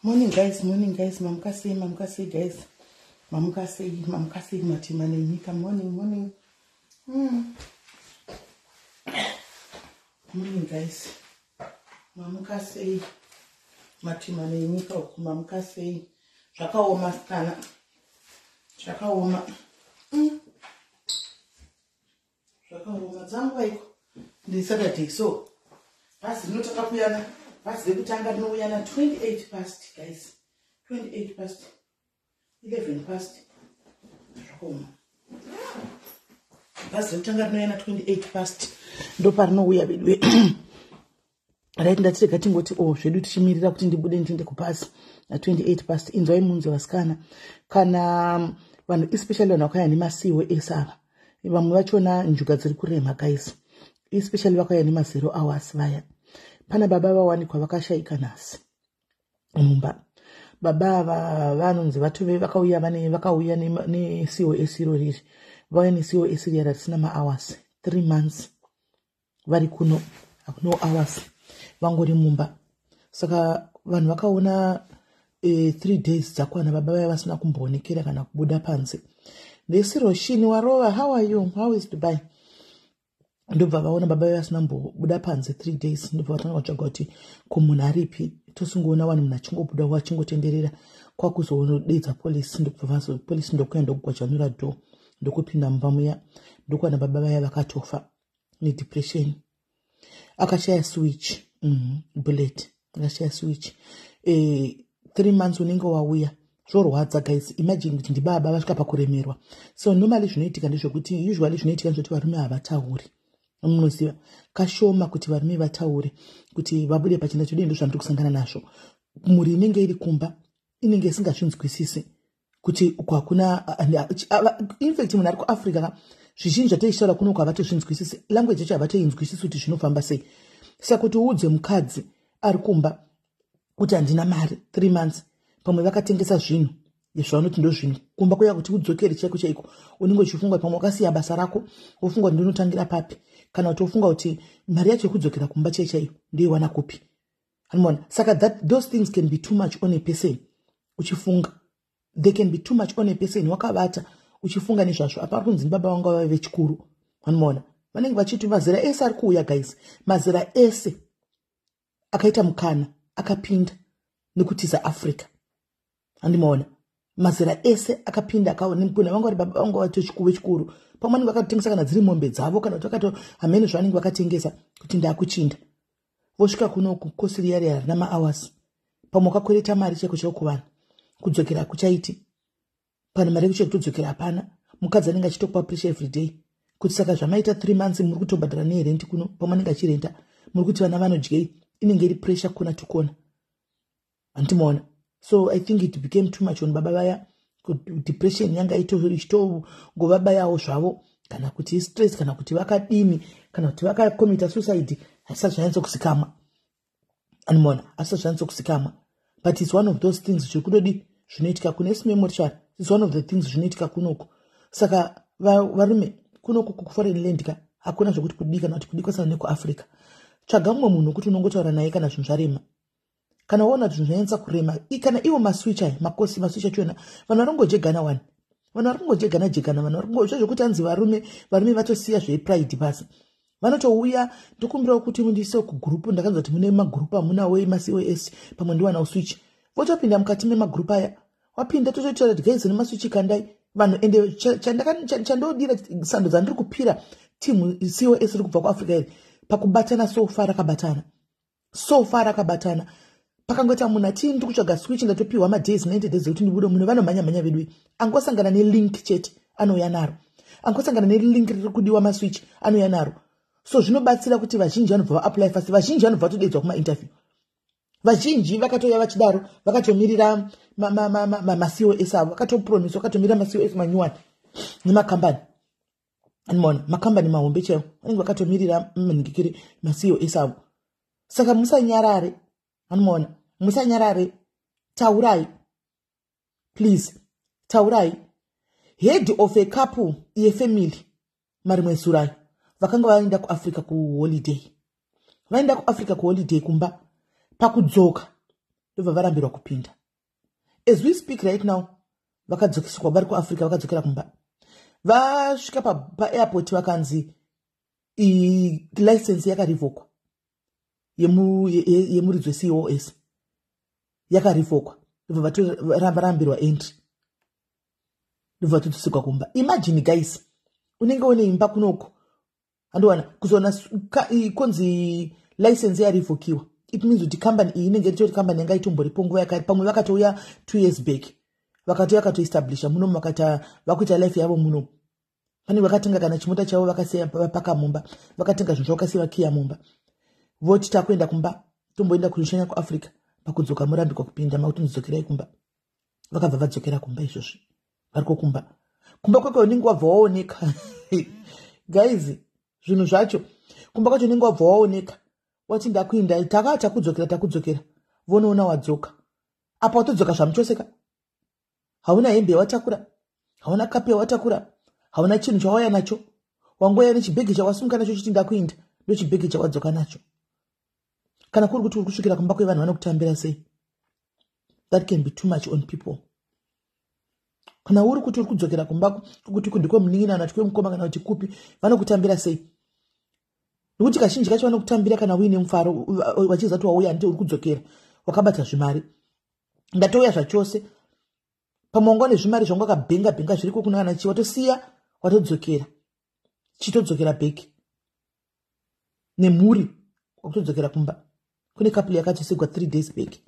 Morning guys, morning guys, mamuka sei, mamuka sei guys, mamuka sei, mamuka sei matima nenyika, morning, morning. Morning guys, mamuka sei, matima nenyika uku, mamuka sei, zvakaoma sikana, zvakaoma. Zvakaoma dzanguva iko ndiSaturday so bhazi rinotanga kuyana, bhazi rekutanga rinouyana 28 past guys, 28 past 11 past, zvakaoma. Bhazi rekutanga rinouyana 28 past, ndoparinouya vedu. Right, ndatirega tingoti o oh, zvedu tichimirira kuti ndibude ndiende kubhazi na 28 past. Inzwai munzwe vasikana, kana vanhu especially vanhu vakauya nemasiwo ese ava, vamwe vachona njuga dziri kurema guys, especially vakauya nema0 hours vaya. Pana baba vawanikwa vakashayika nhasi mumba. Baba ava vanonzi vatove vakauya vane vakauya neCOS iro riri, vauya neCOS riya ratisina mahours, 3 months vari kuno, no hours, vangori mumba. Saka vanhu vakaona 3 days dzakwana baba vaya vasina kumboonekera kana kubuda panze. Ndesiroshini warova, how are you, how is Dubai? Ndobva vaona baba vaya vasina kumbobuda panze 3 days, ndobva vatanga kutsvaga kuti kumunhu aripi. Tosingoona wani munhu achingobuda achingotenderera, kwakuzodedza polisi, ndobva polisi ndokuya ndokugwajanura door, ndokupinda mumba muya, ndokuwana baba vaya vakatofa nedepression. Akashaya switch, bullet, akashaya switch. 3 months unenge wauya, zvorwadza guys. Imagine kuti ndibaba vasvika pakuremerwa. So normally zvinoitika ndezvekuti, usually zvinoitika ndezvekuti varume havatauri. Munoziva kashoma kuti varume vataure, kuti vabude pachena chodii. Ndo zvandiri kusangana nazvo. Mhuri inenge iri kumba inenge isingazvinzwisisi kuti uku hakuna. Infact munhu ari kuAfrica ka, zvizhinji zvateichitaura kunoku havatozvinzwisisi, language yacho havatoinzwisisi kuti zvinofamba sei. Saka kuti uudze mukadzi ari kumba kuti handina mari 3 months, pamwe vakatengesa zvinhu zvavanoti ndo zvinhu kumba kuya, kuti udzokere chaiko chaiko unenge uchifunga pamwe wakasiya basa rako, wofunga kuti ndinotangira papi, kana kuti wofunga kuti mari yacho yekudzokera kumba chai chaiyo ndoiwana kupi, anoona. Saka those things can be too much on a person. Uchifunga, they can be too much on a person, wakavata uchifunga nezvazvo. Apa ari kunzi baba vanga vave vechikuru, vanomaona vanenge vachiti mazera ese ari kuuya guys, mazera ese akaita mukana akapinda nekutiza Africa, handimaona mazera ese akapinda. Kuna vanga vari baba vanga vachikuru, pamwe vanenge vakatengesa kana dziri mombe dzavo, kana kuti vakato hamene zvavanenge vakatengesa kuti ndakuchinda, vosvika kunoku kosi riya riya rina mahours. Pamwe wakakwereta mari chaiko chaiko kuvanhu, kudzokera kuchaiti pane mari yekuche kutodzokera hapana. Mukadzi anenge achitokupa pressure every day kuti saka zvamaita 3 months muri kutobhadhara nerent kuno, pamwe anenge achirenta, muri kuti vana vanodyei? Inenge iri pressure kona to kona, handimaona. So I think it became too much on baba vaya. Depression yanga ichitongovabayawo zvavo, kana kuti stress, kana kuti vakadini, kana kuti vakakomita suicide, hasisati zvanyatsokuzikamwa, anomaona, hasisati zvanyatsokuzikamwa. But it's one of those things zviri kudodi zvinoitika kune simemortuary. It's one of the things zvinoitika kunoku. Saka varume kunoku kuforeign land ka, hakuna zvokuti kudii kana kuti kudii kwasana nekuAfrica. Tsvaga mumwe munhu wekuti unongotaura naye kana zvinhu zvarema. Kana waona kuti zvinhu zvanyanyisa kurema, kana iwo maswitch aya, makosi maswitch achona, vanhu vari kungojegana wani. Vanhu vari kungojegana jegana, vanhu vari kungo zvekuti hanzi varume vatosiya zvepride pasi. Vanotouya, ndokumbirawo kuti mundiise kugroup, ndakanzwa kuti mune magroup amunawo emaCOS, pamwe ndiwanawo switch. Votopinda mukati memagroup aya. Wapinda tototaura kuti guys, nemaswitch kandai vanhu. Ende chandodira sando dzandiri kupira team COS iri kubva kuAfrica iri pakubatana, so far rakabatana, so far rakabatana. Pakangoita munhu ati ndiri kutsvaga switch, ndatopiwa madays 90 days ekuti ndibude muno, vanomhanya mhanya vedu. Angosangana nelink chete, anouya naro. Angosangana nelink riri kudiwa maswitch, anouya naro. So zvinobatsira kuti vazhinji vanobva vaapply fast, vazhinji vanobva vatodedzwa kumainterview. Vazhinji vakatouya vachidaro, vakatomirira maCOS avo, vakatopromiswa, vakatomirira maCOS manyuwani nemakambani. Animoona makambani mahombe chaiwo vanenge vakatomirira manhingikiri maCOS avo. Saka musanyarare, anomaona, musanyarare, taurai, please, taurai. Head of a couple yefamily marimwe zuro vakanga vaenda kuAfrica kuholiday, vaenda kuAfrica kuholiday kumba, pakudzoka ndobva varambirwa kupinda. As we speak right now, vakadzokeswa vari kuAfrica, vakadzokera kumba. Vasvika paairport vakanzi license yakarevokwa yemuridzi weCOS, yakarevokwa. Ndobva varambirwa entry, ndobva vatodzoserwa kumba. Imagine guys, unenge une imba kunoko, handiwana kuzoona konzi license yarevokiwa. It means kuti kambani iyi inenge itori kambani yanga itomboripo nguva yakare. Pamwe vakatouya 2 years back, vakatouya vakatoestablisha munomu, vakata vakuita life yavo munomu. Pane vakatenga kana chimota chavo, vakasiya vapaka mumba, vakatenga zvinhu zvavo, vakasiya vakiya mumba, voti takuenda kumba, tomboenda kunoshanya kuAfrica. Pakudzoka murambikwa kupinda, makuti ndidzokerai kumba. Vakabva vadzokera kumba. Izvozvi variko kumba. Kumba kwake unenge wabva waoneka guys, zvinhu zvacho kumba kwacho unenge wabva waoneka, wati ndakuinda, taka takudzokera, takudzokera, vonoona wadzoka. Apa watodzoka zvamuchoseka, hauna hembe yawatakura, hauna kapu yawatakura, hauna chinhu chawauya nacho. Wangoya nechibhegi chawasumuka nacho chiti ndakuinda, ndochibhegi chawadzoka nacho. Kana kuri kuti uri kusvikira kumba kwevanhu, vanokutambira sei? That can be too much on people. Kana uri kuti uri kudzokera kumba kuti ndikwemunin'ina kana kuti kwemukoma kana kuti kupi, vanokutambira sei? Nokuti kazhinji kacho vanokutambira kana uine mufaro, vachiziva kuti wauya, nditi uri kudzokera wakabata zvimari, ndatouya zvachose. Pamwe wanga une zvimari zvangu wakabhenga bhenga zviriko kuna kana chii, watosiya, watodzokera, chitodzokera back nemhuri, wakutodzokera kumba. Kune couple yakatosigwa 3 days back.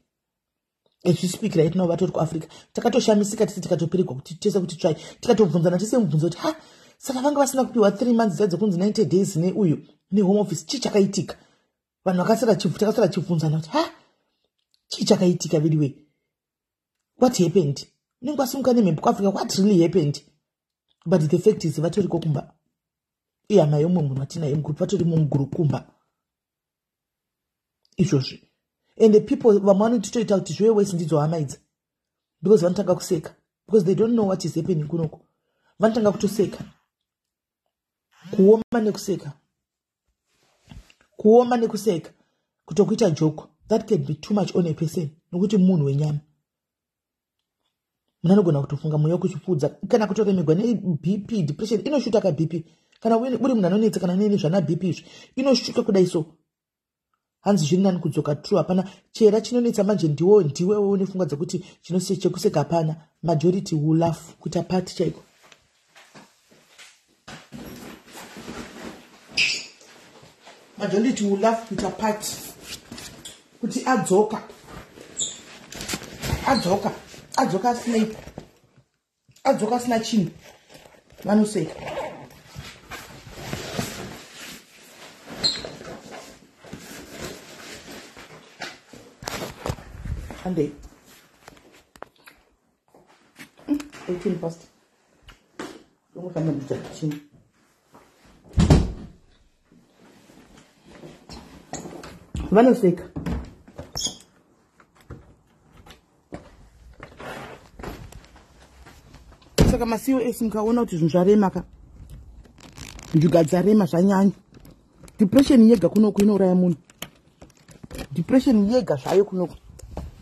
As we speak right now, vatori kuAfrica. Takatoshamisika tese, tikatoperegwa kuti tese kuti tsvai, tikatobvunzana tese mubvunzo kuti ha, saka vanga vasina kupiwa 3 months dzadzo kunzi 90 days neuyu nehome office, chii chakaitika? Vanhu vakasara, takasara chibvunzana kuti ha, chii chakaitika vediwe? What happened? Unenge wasimuka nemhepo kuAfrica, what really happened? But the fact is vatoriko kumba. Ihama yomumwe munhu watinaye mugroup, vatori mumugroup kumba izvozvi. And the people vamwe vanotitoita kuti zvive wese ndidzo hama idzi, because vanotanga kuseka because they don't know what is happening kunoko. Vanotanga kutoseka, kuoma nekuseka, kuoma nekuseka, kutokuita joke. That can be too much on a person, nokuti munhu wenyama, munhu anogona kutofunga mweya wekuchipfuudza kana kutoremerwa neBP. Depression inoshuta kaBP. Kana uri munhu anonetsa kana nene zvana BP izvi, inoshuta kudai. So hanzi zviri nani kudzoka. True, hapana chera chinonetsa manje. Ndiwo ndiwewo une pfungwa dzekuti chekuseka hapana. Majority will laugh, kuita party chaiko. Majority will laugh, kuita party kuti adzoka, adzoka, adzoka asinei, adzoka asina chinhu, vanoseka. Handei, 18 past, tongofanira kuita chini. Vanoseka. Saka maCOS, mukaona kuti zvinhu zvarema ka, njuga dzarema zvanyanya, depression yega kunoku inouraya munhu. Depression yega zvayo kunoku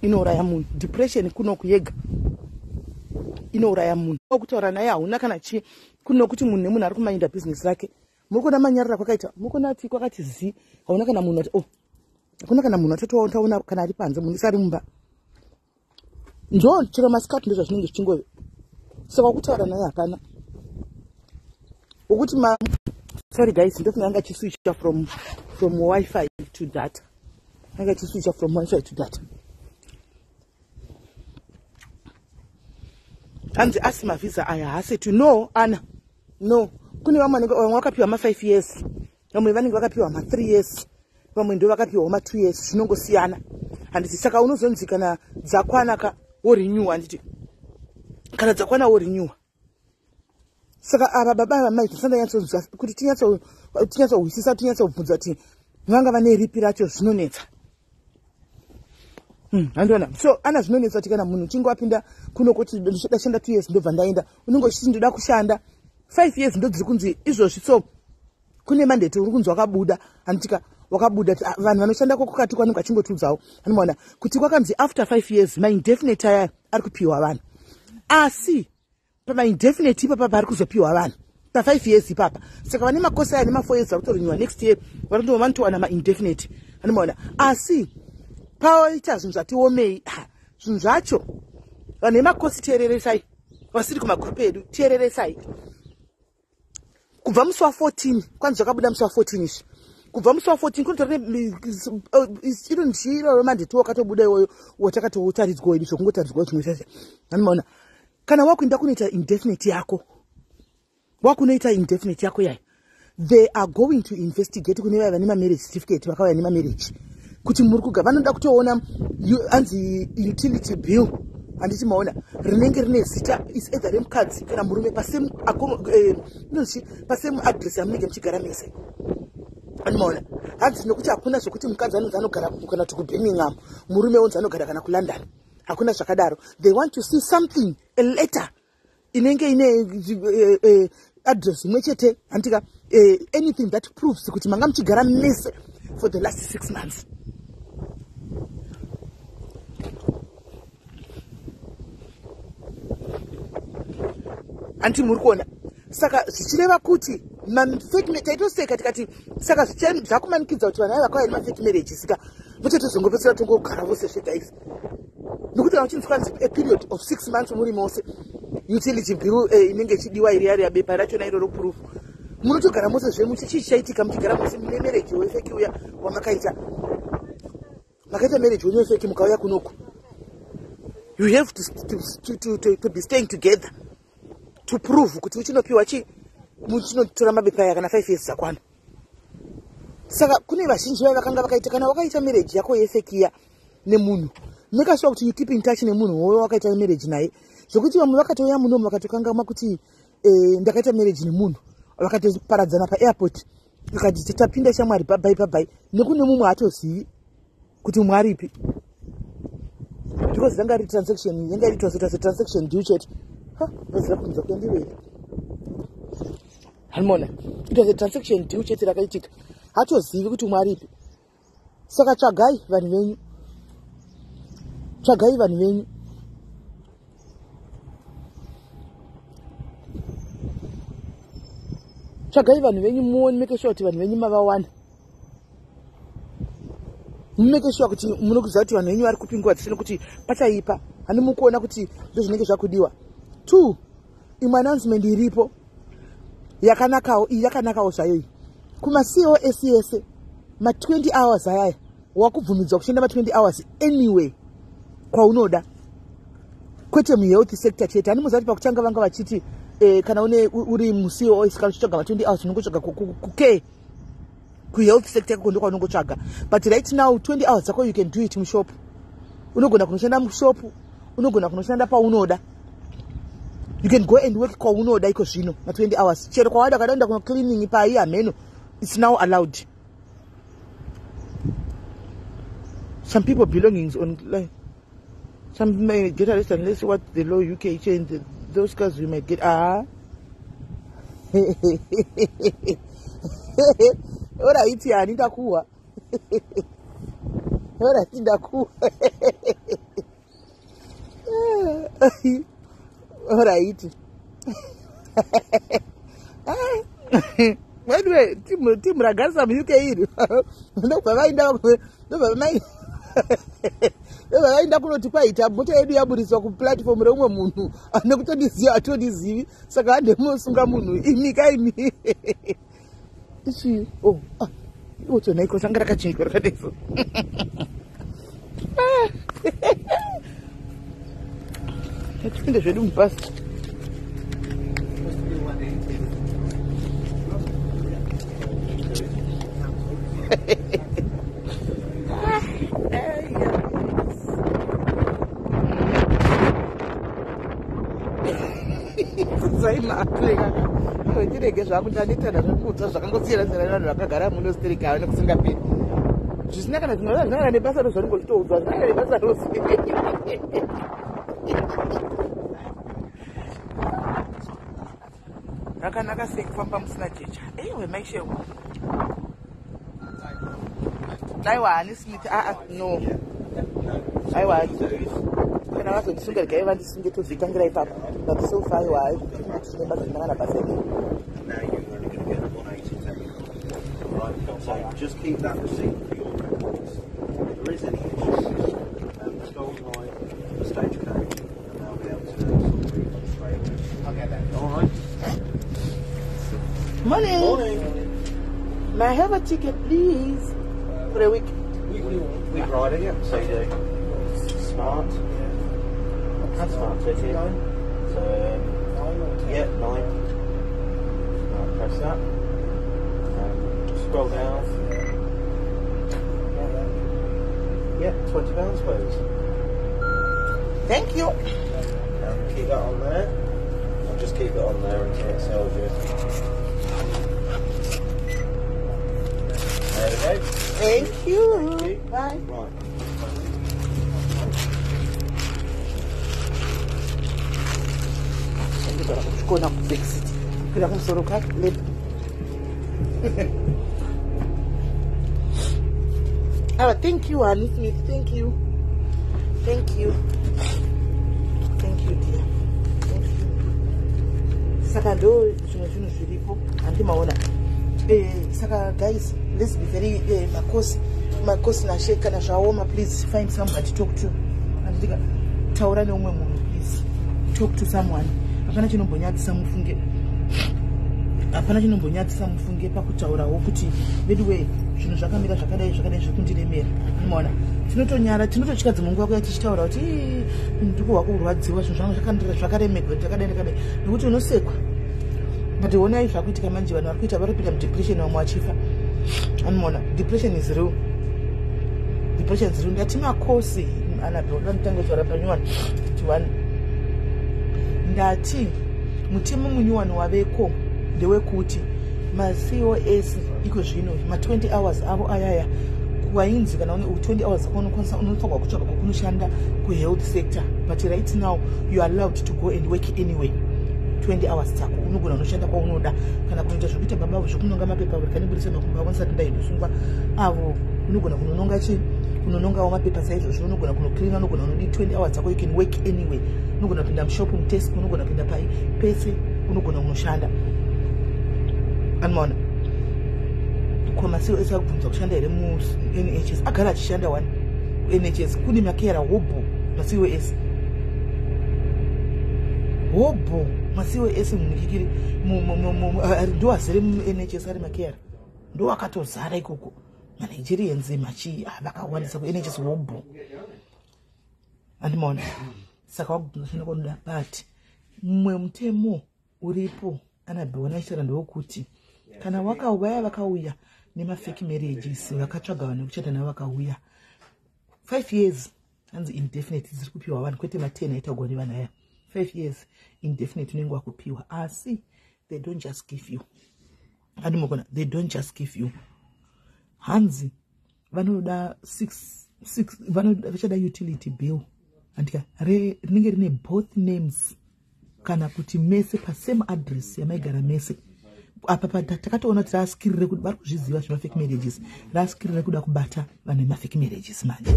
inouraya munhu. Depression kunoku yega inouraya munhu. Kutaura naye hauna kana chii, kunokuti munhu nemunhu ari kumainda business rake. Muri kuona manyarira kwakaita, muri kuona kuti kwakati zi, hauna kana munhu ati, oh, hakuna kana munhu atatotaona kana ari panze, munhu isari mumba. Ndo chero masikati ndozvazvinenge zvichingove. Saka kutaura naye hapana. Ukuti ma sorry guys, ndofunga anga achiswitcha from wifi to data. Anga achiswitcha from wifi to data. Hanzi asi mavhisa aya haaseti. No, ana. No. Kune vamwe vanenge vamwe vakapiwa ma 5 years. Vamwe vanenge vakapiwa ma 3 years. Vamwe ndo vakapiwa ma 2 years, zvinongosiyana. Handiti saka unozonzi kana dzakwana ka worenew, handiti? Kana dzakwana worenew. Saka ava baba ava mai tisandanyatsonzwa kuti tinyatsohwisisa, tinyatsobvunza kuti vanga vane ripi racho, zvinonetsa. Handiona. So ana zvinonetsa kuti kana munhu uchinge wapinda kuno kuti ndichida kushanda 2 years ndobva ndaenda, unenge uchiti ndoda kushanda 5 years, ndo dziri kunzi izvozvi. So kune mandate uri kunzi wakabuda, handitika? Wakabuda vanhu vanoshanda kwakukati kwanenge vachingotiudzawo, anomaona kuti kwakanzi after 5 years maindefinite aya ari kupiwa vanhu, asi pamaindefinite ipapa pari kuzopiwa vanhu pa5 years ipapa. Saka vane makosi aya nema4 years vari kutorenewa next year, vanotowana maindefinite, anomaona. Asi paita zvinhu zvatiomei, zvinhu zvacho vanhu vemakosi, teereresai, vasiri kumagrupu edu, teereresai. Kubva musi wa14, kwanzi zvakabuda musi wa14 izvi, kubva musi wa14 kunotori iro nchiroro mandate wakatobuda iwoyo watakatotaridzwawo idi, zvokungotaridzwawo zvimwe zvacho, anomaona. Kana wakuenda kunoita indefinite yako, wakunoita indefinite yako yayo, they are going to investigate kune vaya vane mamarriage certificate, vakauya nemamarriage, kuti muri kuga. Vanoda kutoona anzi utility bill, handiti maona, rinenge rine zita is either remukadzi kana murume pasame pasame address yamunenge muchigara mese, anomaona. Hanzi nokuti hakuna zvokuti mukadzi anonzi anogara kana kuti kuBirmingham, murume onzi anogara kana kuLondon, hakuna zvakadaro. They want to see something, a letter inenge ine address imwe chete, handitika? Anything that proves kuti manga muchigara mese for the last 6 months. Handiti muri kuona? Saka zvichireva kuti taitoseka tikati saka zvakumanikidza kuti vanhu ava vakauya nemafake marriage, sika vochatozongopedzisira tongogara vose zvega izvi, nokuti kana uchinzi kwanzi a period of 6 months muri mose, utility bill inenge ichidiwa iri yari yabepa rachona iroro, proof, munotogara mose zve. Chii chichaitika muchigara mose mune marriage wefake uya wamakaita? Makaita marriage wenyu wefake, mukauya kunoku, you have to be staying together to prove kuti uchinopiwa chi muchinotora mabepa aya kana 5 years dzakwana. Saka kune vazhinji vaya vakanga vakaita, kana wakaita marriage yako yefake iya nemunhu, make sure kuti you keep in touch nemunhu woyo wakaita marriage naye, zvokuti vamwe vakatouya munomu vakatokangamwa kuti ndakaita marriage nemunhu, vakatoparadzana paairport, vakati tapinda shamwari, bye bye bye, nekune mumwe haatozivi kuti mumwe aripi, because ranga ri transaction, yanga iri transaction deal chete. Ndoziva kunza kuendiwei, hanimona, it was a transaction deal chete rakaitika, hatozivi kuti umwe aripi. Saka tsvagai vanhu venyu, tsvagai vanhu venyu. Tsvagai vanhu venyu muone, make sure kuti vanhu venyu mavawana, mumake sure kuti munokuziva kuti vanhu venyu vari kupi nguva dzese, nekuti pachaipa. Hani mukuona kuti ndozvinenge zvakudiwa? Two, imwe announcement iripo yakanakawo iyi, yakanakawo zvayo iyi. KumaCOS ese ma20 hours ayaya, wakubvumidzwa kushanda ma20 hours anyway kwaunoda, kwete muhealth sector chete. Hani muziva kuti pakutanga vanga vachiti kana une uri muCOS, kana uchitsvaga ma20 hours, unongotsvaga kucare, kuhealth sector ikoko ndokwaunongotsvaga. But right now 20 hours dzako you can do it mushop, unogona kunoshanda mushop, unogona kunoshanda paunoda. You can go and work kwaunoda iko zvino ma20 hours, chero kwawada, kada kuenda kunocleaning pai, hameno, it's now allowed. Some people belongings on like some may get arrested unless what the law UK change those cars, we might get. Ah, alright, yani ndakuwa. Alright, ndaku. Alright. Anyway, timu ragarisa muUK iri ndobva vaenda, ndobva vaenda kunoti kwaita mota yedu yaburiswa kuplatform reumwe munhu ane kutondiziva, atondizivi, saka handemunosunga munhu imi kaimi ichi. Oh, ah, iwotonaiko sanga rakachinjwa rakadaiso. Tipinde zvedu mubhasi. Zai ndirege zvangu, ndanetana zvekuudza zvakangosiyana siyana nevanhu vakagara muno stereka nekusingaperi, zvisina kana zvimwe zvinangana nebasa rozvaringo zvitoudzwa, zvinangana nebasa rose. Rakanaka sei kufamba musina jecha. Eiwe maishewo, aiwa, hani Smith, aa, no, aiwa, kana vazondisunga regai vandisunge, tozvitangira ipapo. But so far, aiwa, tine basa rinangana basa iri. Now you're only going to get 180 taken off. Right, so just keep that receipt for your records. If there is any issues, just go online to the Stagecoach and they'll be able to sort of refund straight away. I'll get that. All right. Morning. Morning. May I have a ticket, please, for a week? What do you want? Week rider, yeah. So you do smart. Yeah. Smart ticket. 9? So 9 or 10? Yeah, 9. Right, press that. Scroll down. Yeah, £20, please. Thank you. And keep that on there. I'll just keep it on there until it tells you. There we go. Thank you. Thank you. Bye. Right. Ndogara kuchikona kubackseat, kwira kumusoro kwake lep. Oh, thank you, Honey Smith. Thank you. Thank you. Thank you, dear. Thank you. Saka ndo zvimwe zvinhu zviripo, handimaona. Saka guys, let's be very makosi makosi nashe. Kana zvaoma, please find somebody to talk to. Handitika taura neumwe munhu, please talk to someone. Hapana chinombonyadzisa mufunge, hapana chinombonyadzisa mufunge pakutaurawo kuti veduwe, zvinhu zvakamira zvakadai zvakadai, zviri kundiremera. Unoona, tinotonyara, tinototya dzimwe nguva kuya tichitaura kuti, "Ii, ndikuhwa kurwadziwa, zvinhu zvangu zvakaremegwa, zvakadai ndakadai," nekuti unosekwa. But honai zvakuitika manje, vanhu vari kuita, vari kupinda mudepression, vamwe vachifa. Anoona, depression is real, depression is real. Ndati makosi anabhoda mutange kutaura panyuwani kuti one, ndati mutemo munyuwani waveko ndewekuti maCOS iko zvino ma20 hours avo ayaya kwainzi kana une 20 hours unokwanisa, unofanirwa kutsvaga kwekunoshanda kuhealth sector, but right now you are allowed to go and work anyway. 20 hours dzako unogona unoshanda kwaunoda, kana kunoita zvekuita baba zvekunonga mapepa kanibudisa makumbo avo ndisati ndaindosungwa avo, unogona kunononga chi kunonongawo mapepa saizvozvo, unogona kunocleana, unogona kunodi 20 hours dzako, you can work anyway. Unogona kupinda mushop, muTesco, unogona kupinda pai pese, unogona kunoshanda. Anomaona ko maCOS akubvunzwa kushanda here muNHS? Agara achishanda one NHS, kune macarer hobho, maCOS hobho, maCOS munikikiri ndo azere muNHS, ari macarer, ndo akatozara ikoko, maNigerians machi vakawandisa kuNHS hobho, andimaona. Saka wakubvunza shanda kwanoda, but mumwe mutemo uripo anabhiona achitaura ndewekuti kana wakauya, vakauya nemafake marriages, vakatsvaga vanhu vekuchata navo, vakauya 5 years, hanzi indefinite dziri kupiwa vanhu, kwete ma10 aitagwa nevanhu aya. 5 years indefinite unenge wakupiwa, asi they don't just give you, andimokona, they don't just give you. Hanzi vanoda six, vachada utility bill, andika rinenge rine both names, kana kuti mese pasame address yamaigara mese. Apa takatoona kuti raskiri rekuti vari kuzviziva zvemafake marriages, raskiri rekuda kubata vanhu vemafake marriages manje.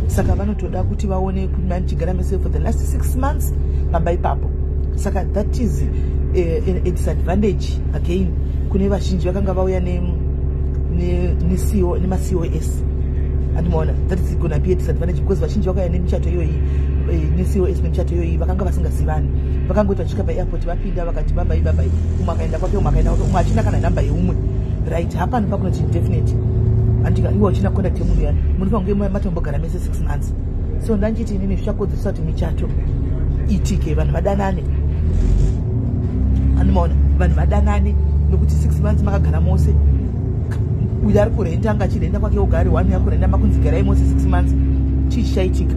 Saka vanotoda kuti vaone kuti manichigara mese for the last 6 months pamba ipapo. Saka that is a disadvantage again kune vazhinji vakanga vauya nemaCOS. Andimaona, that is gonna be a disadvantage because vazhinji vakauya nemichato iyoyi, neCOS, nemichato iyoyi, vakanga vasingazivani. Vakangoita vasvika paairport, vapinda, vakati bye-bye, bye-bye, umwe akaenda kwake, umwe akaenda kwake, umwe achina kana nhamba yeumwe, right? Hapano pakunoti definite andika iwe uchina contact yemunhu yani, munofanira kunge matombogara mese 6 months. So ndanchiti inini zvichakodzesa kuti michato itike, vanhu vadanane. Andimaona, vanhu vadanane, nokuti 6 months makagara mose, uyo ari kurenda anga achirenda kwake ugari one, ari kurenda, makunzi garai mose 6 months, chii chichaitika?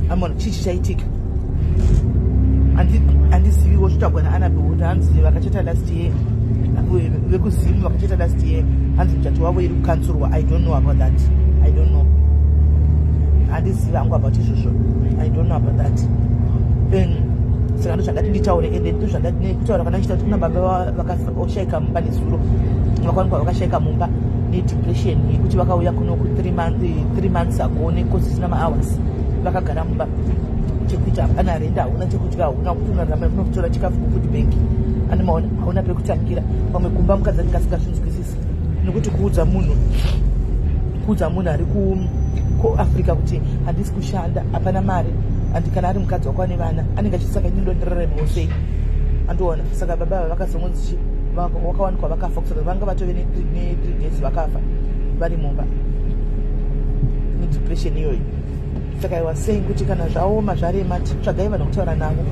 Amona, chii chichaitika? Handiziviwo zvitagwa naAnabel. Hanzi vakachata last year, vekuZimu vakachata last year, hanzi muchato wavo iri kukansurwa. I don't know about that, I don't know, handizivi hangu about izvozvo. I don't know about that. Saka ndo zvandati nditaure, ende ndo zvandati kana ndichita kuti kuna baba vakashaika mumba nezuro, vakawanikwa vakashaika mumba nedepression, yekuti vakauya kuno ku 3 months ago nekosisina mahours, vakagara mumba, chekuita hapana, renda hauna, chekudya hauna, kuti unorarama kunokutora chikafu kufood bank. Andimaona, hauna pekutangira. Pamwe kumba mukadzi anenge asingasvinzwisisi, nekuti kuudza munhu ari kuAfrica kuti handisi kushanda, hapana mari, andi kana ari mukadzi wako ane vana, anenge achisaka ini ndondiraramewo sei? Andiona. Saka baba ava vakazongonzi wakawanikwa vakafa, kusaka vanga vatove ne3 days vakafa vari mumba nedepression iyoyo. Saka I was saying kuti kana zvaoma, zvarema, tsvagai vanhu kutaura navo,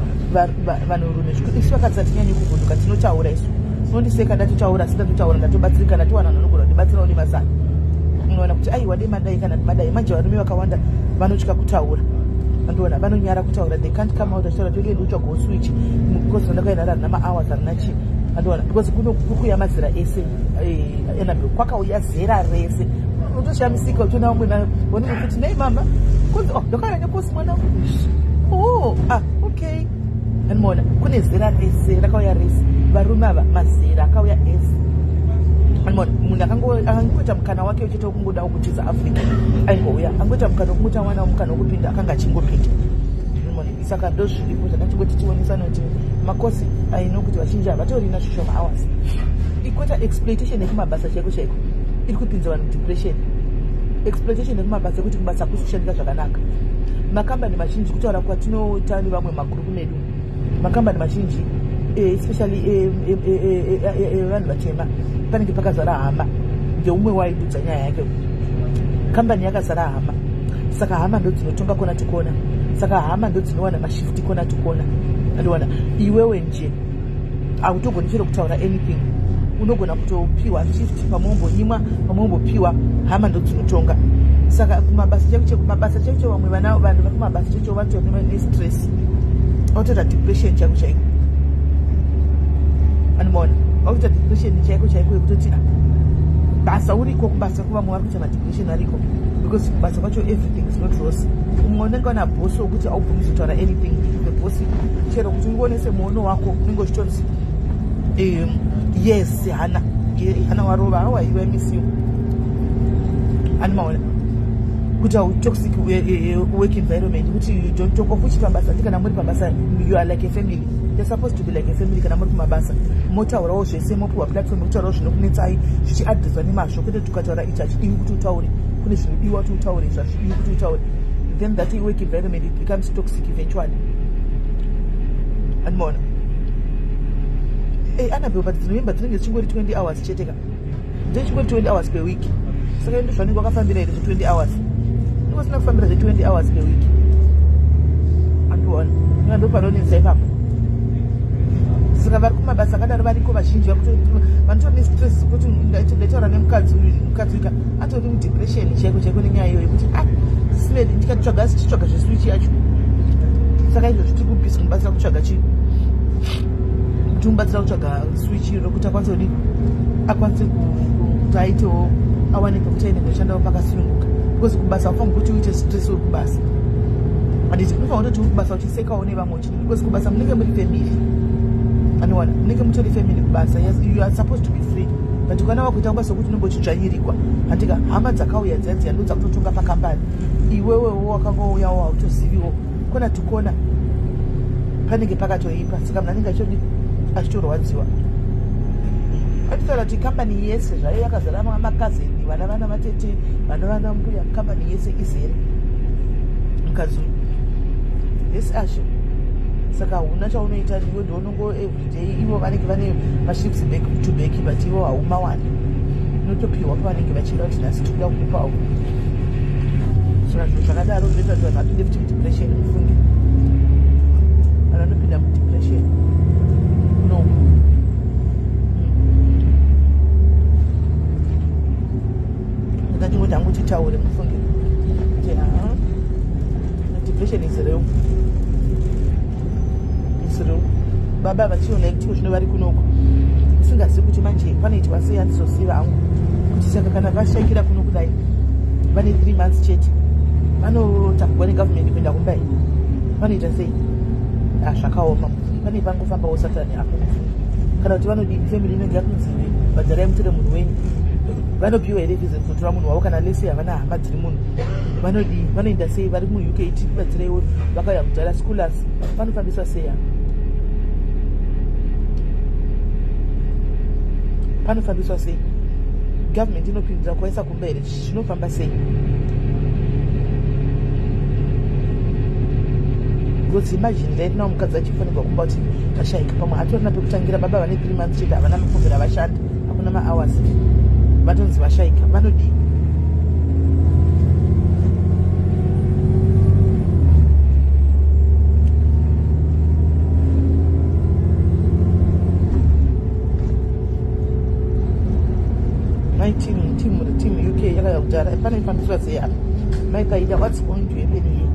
vanhurume. Isu vakadzi hatinyanyi kuvhunduka, tinotaura isu. Unondiseka ndatotaura, asi ndatotaura ndatobatsirika, ndatowana vanhu vanogona kundibatsirawo nemazano. Unoona kuti aiwa, dai madai kana madai. Manje varume vakawanda vanotya kutaura. Andiona, vanonyara kutaura, they can't come out achitaura todii, ndikutsvagawo switch because randakaenda harina mahours, harina chii. Andiona, because kuno kukuya mazera ese, Anabel, kwakauya zera rese. Unotoshamisika uchiona vamwe vanenge kuti nei mama, kunzi, "Oh, ndakauya nekosi mwana." Oh, ah, okay. Andimaona, kune zera rese rakauya rese, varume ava, mazera akauya ese. Andimaona, munhu akangoita mukana wake uchete wekungodawo kutiza Africa, aingouya, angoita mukana wekungoti awanawo mukana wekupinda, akanga achingopinda. Saka ndo zviripo zvakachingoti tionesana kuti makosi aino kuti vazhinji havatorina zvishoma hours. Ikweta exploitation yekumabasa chaiko chaiko iri kupinza vanhu depression, exploitation yekumabasa, yekuti kubasa hakusi kushandika zvakanaka. Makambani mazhinji, kutaura kwatinoita nevamwe magurupu medu, makambani mazhinji, especially vanhu vatema, panenge pakazara hama. Ndeumwe waidudza nyaya yake, kambani yakazara hama, saka hama ndo dzinotonga kona to kona, saka hama ndo dzinowana mashift kona to kona. Andiwana, iwewe nje hautogoni chero kutaura anything, unogona kutopiwa shift pamwe wombonyimwa, pamwe wombopiwa, hama ndo dzinotonga. Saka kumabasa chaiko chaiko, mabasa chaiko chaiko, vamwe vana, vanhu vari kumabasa chaiko vatori nestress, vatoita depression chaiko chaiko. Anomaona, vakuita depression chaiko chaiko, yekutoti basa uriko kubasa, kuvamwe vari kuita madepression ariko because kubasa kwacho everything is not rosy. Umwe unenge wana bhosi wokuti aubvumizi kutaura anything. The boss, chero kuti ungonese muono wako, unenge uchitonzi, "Yes, hana hana warova, how are you? I miss you." Animaona kuti toxic work environment, kuti you don't talk of which pabasa ndi kana muri pabasa you are like a family, you're supposed to be like a family. Kana muri kumabasa motaurawo zvese, mopiwa platform yekutaurawo zvinokunetsai, zvichiadreswa nemazvo, kwete kuti ukataura ichi hachidiwi kuti utaure, kune zvinodiwa kuti utaure, zvazvidiwi kuti utaure. Then that work environment, it becomes toxic eventually. Andimaona, Anabel, but dzinoimba dzinenge dzichingori 20 hours chete ka, ndechingori 20 hours per week. Saka ndo zvanenge wakafambira here zve20 hours? Ndikosina kufambira zve20 hours per week. Andiona, ina ndo panonetsa ipapo. Saka vari kumabasa akadaro variko vazhinji vanotori nestress, kuti ndaitaura nemukadzi uyu, mukadzi uyu atori mudepression chaiko chaiko nenyaya iyoyo, yekuti ah, simedi ndikatsvaga chitsvaga zveswitch yacho. Saka izvozvo tiri kubusy kumubatsira kutsvaga chii, kuti mubatsira kutsvaga switch rokuti akwanise kudii, akwanise kuti aitewo, awane pekuti aende kunoshandawo pakasununguka, because kubasa ufanira kuti uite stress uri kubasa. Handiti unofanira kutoti uri kubasa uchisekawo nevamwe uchidi, because kubasa munenge muri family. Anowana munenge mutori family kubasa. Yes, you are supposed to be free, but ukana wakuita kubasa wekuti unenge uchidzvanyirigwa, handika hama dzakauya dziya dziya ndo dzakutotonga pakambani. Iwewewo wakangouyawo hautoziviwo kona tukona panenge pakatoipa. Saka munhu anenge achitodi achitorwadziwa. Atitaura kuti kambani yese zvayo yakazara makazeni, vana vana vatete, vana vana mbuya, kambani yese izere mukadzi uyu yese asho. Saka hauna chaunoita, iwe ndounongo everyday. Ivo vanenge vane mashifts back to back, but ivo haumawani, unotopiwa pavanenge vachida kuti nhasi tikuda kukupawo. Saka zvinhu zvakadaro zvinoita kuti vanhu vapinde futi mudepression. Mufunge vanhu vanopinda mudepression. No, ndachingoti hangu titaure, mufunge kuti depression is real, is real. Baba vachiona itiwo zvino vari kunoko, usingazivi kuti manje panoitwa sei. Handizoziva hangu kuti saka kana vashaikira kuno kudai, vane 3 months chete, vanotakugwa negovernment kuenda kumba iyi, vanoita sei? Zvakaoma. Pane pangofambawo satani apo, kana kuti vanodini? Family inenge yakunzi bhadharai mutore munhu wenyu. Vanopiwa here visa kuzotora munhu wavo? Kana lese havana hama dziri munhu, vanodii? Vanoenda sei? Vari muUK, tibatsireiwo. Vakauya kudhara schoolers, vanofambiswa sei apa? Panofambiswa sei? Government inopindira kuvaisa kumba here? Zvinofamba sei? Because imagine right now mukadzi achifanirwa kumba kuti tashaika, pamwe hatorina pekutangira. Baba vane 3 months chete, havana mafomera vashanda, hakuna mahours, vatonzi vashaika, vanodii? My team, team, team UK yakauya kudhara, panoifambiswa sei apa? Maipaida, what's going to happen here?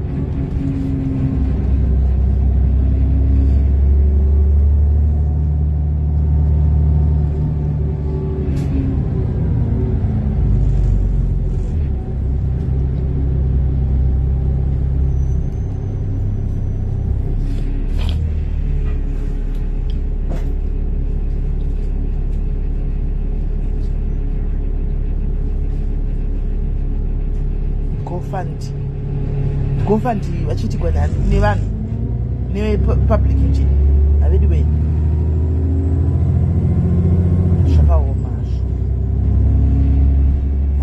GoFund, GoFund vachiitigwa nevanhu, nepublic nje. Havediwei, zvakaoma hazvo,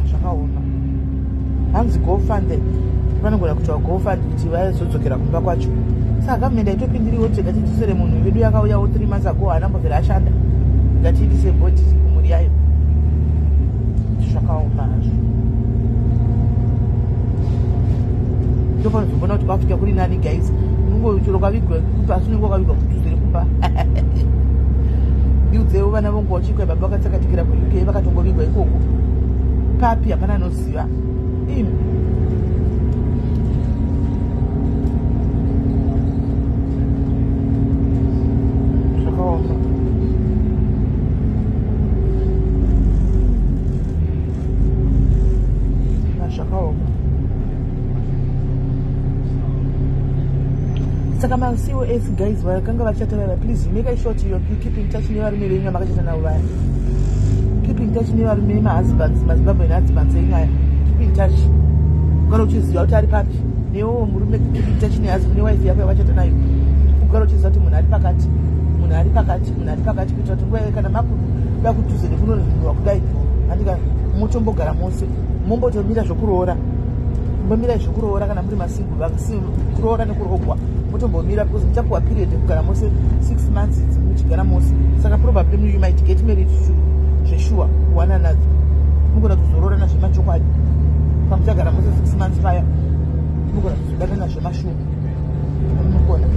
zvakaoma. Hanzi GoFund, vanogona kuitwa GoFund kuti vazodzokera kumba kwacho. Saka government haitopindiriwo kuti ngatidzosere munhu vedu yakauyawo 3 months ago, haana mbobvera ashanda, ngatiindise body kumhuri yayo? Zvakaoma hazvo. Ndofanozobona kuti kwakuita kuri nani, guys. Unongochero kwavigwa pasi, unenge wakavigwa kudhuze nekumba. Ndiudzewo, vana vongu vachikwa, baba vakatsakatikira kuUK, vakatongovigwa ikoko papi, hapana anoziva imi. Zvakaoma. Zvakaoma. Saka maCOS guys vakanga vachata, please make sure you keep in touch nevarume venyu vamakachata navo vaya. Keep in touch nevarume, nemahusbands, maZimbabwean husbands enyu aya. Keep in touch, ugara uchiziva kuti ari papi. Newewo murume, keep in touch newife yako yavachata nayo. Ugara uchiziva kuti munhu ari pakati, munhu ari pakati, munhu ari pakati, kuitira kuti nguva kana makuda kudhuze nekunonhinwa kudai, andika mutombogara mose, mombotomira zvokuroora. Mbomirai zvokuroora kana muri masingle, kuroora nekuroogwa motombomira, because muchapuwa period yekugara mose 6 months muchigara mose. Saka probably you might get married to zvesure one another. Mugona kuzoroorana zvemachokwadi pamuchagara mose 6 months paya, mugona kuzodanana zvemashuwa mugona.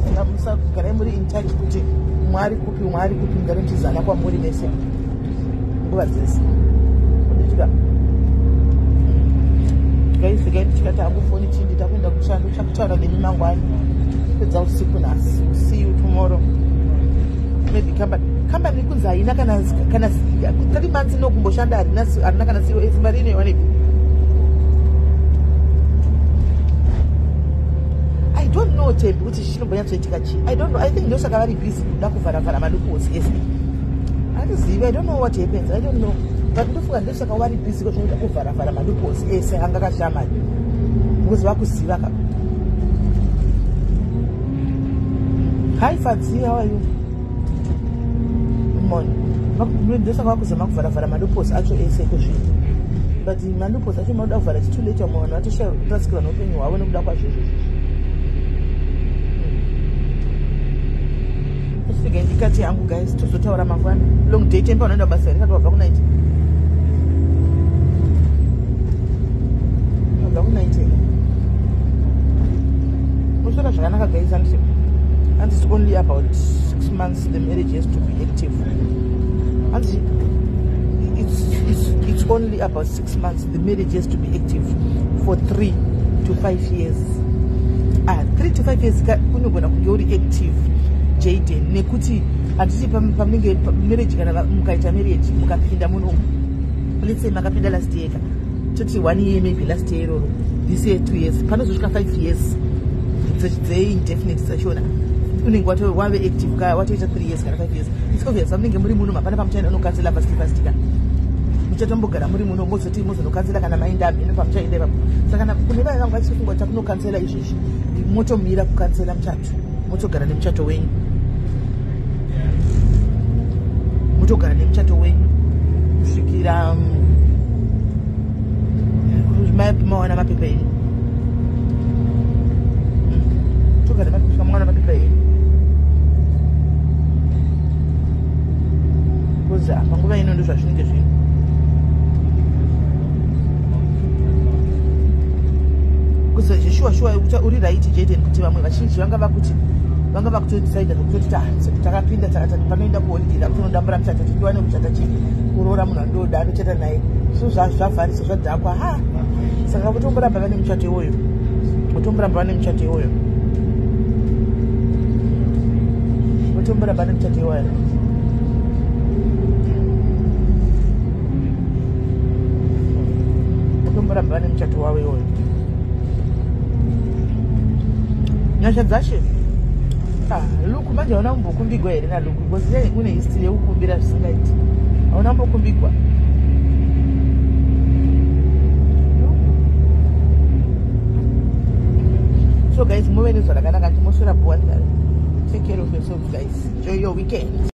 Saka musagarai muri in touch kuti mwari kupi, mwari kupi. Mugare muchizana kwamuri mese nguva dzese. Onditika guys, regai ndichikati hangu foni chindi, takuenda kushando, chakutaura nemi mangwani. Pedza usiku nhasi. See you tomorrow maybe. Company, company kunzi haina kana 3 months ino kumboshanda, harina kana COS. Mari inoiwanepi? Don't know, Tembi, kuti chinombonyatsoitika chii. I don't know. I think ndosaka vari busy kuda kuvharavhara maloopholes ese. Handizivi, I don't know what happens, I don't know, but ndofunga ndosaka vari busy kozvinoita kuvharavhara maloopholes ese anga kashamani, because vakuziva ka. Hi Fadzi, how are you? Good morning. Ndosaka vakuzama kuvharavhara maloopholes acho ese kuzvinhu, but maloopholes acho mauda kuvhara too late. Vamwe vanhu vatoshaurasikirwa neupenyu hwavo nekuda kwazvo izvozvo. Osvika ndikati yangu, guys, tozotaura mangwana. Long day. Temba, unoenda basa here? Kati wabva kunight, wabva kunight here? Uswera zvakanaka, guys. Anditi and it's only about 6 months the marriage has to be active. And it's only about 6 months, the marriage has to be active for 3 to 5 years. Ah, 3 to 5 years unogona kunge uri active, Jaden, nekuti handiti pamunenge marriage, kana mukaita marriage mukapinda munomu, let's say makapinda last year ka, toti one year maybe last year iroro, this year 2 years, panozosvika 5 years dzeindefinite dzachona unenge wave active ka, watoita 3 years kana 5 years. It's obvious, pamunenge muri muno hapana pamuchaenda unocancela fast fast ka. Muchatombogara muri muno, mozoti mozonocancela kana maenda mhino pamuchaenda ipapo. Saka kana kune vaya vanga vachifunga kuti takunocancela izvezvi, motomira kucancela muchato, motogara nemuchato wenyu, motogara nemuchato wenyu kusvikira mawana mapepa enyu. Togara kusvika mawana mapepa enyu, because panguva ino ndo zvazvinenge zvino, because zveshuwa shuwa uri right, Jaden, kuti vamwe vazhinji vanga vakuti vanga vakutodecida zvekutoti takapinda panoenda kuholiday, takutonodambura muchato, tidiwane kuchata chii, kuroora munhu andoda andochata naye. So zvavharisa, zvadhakwa ha. Saka votomboramba vane muchato iwoyo, votomboramba vane muchato iwoyo, votomboramba vane muchato iwoyo, votomboramba vane muchato wavo iwoyo. Nyasha dzashe. Ah, Luku manje hauna kumbokumbigwa here naLuku? Because une history yekukumbira zvisingaiti. Hauna kumbokumbigwa, Luku? So guys, muve nezuva rakanaka. Ndimoswera bhuwa. Take care of yourself, guys. Enjoy your weekend.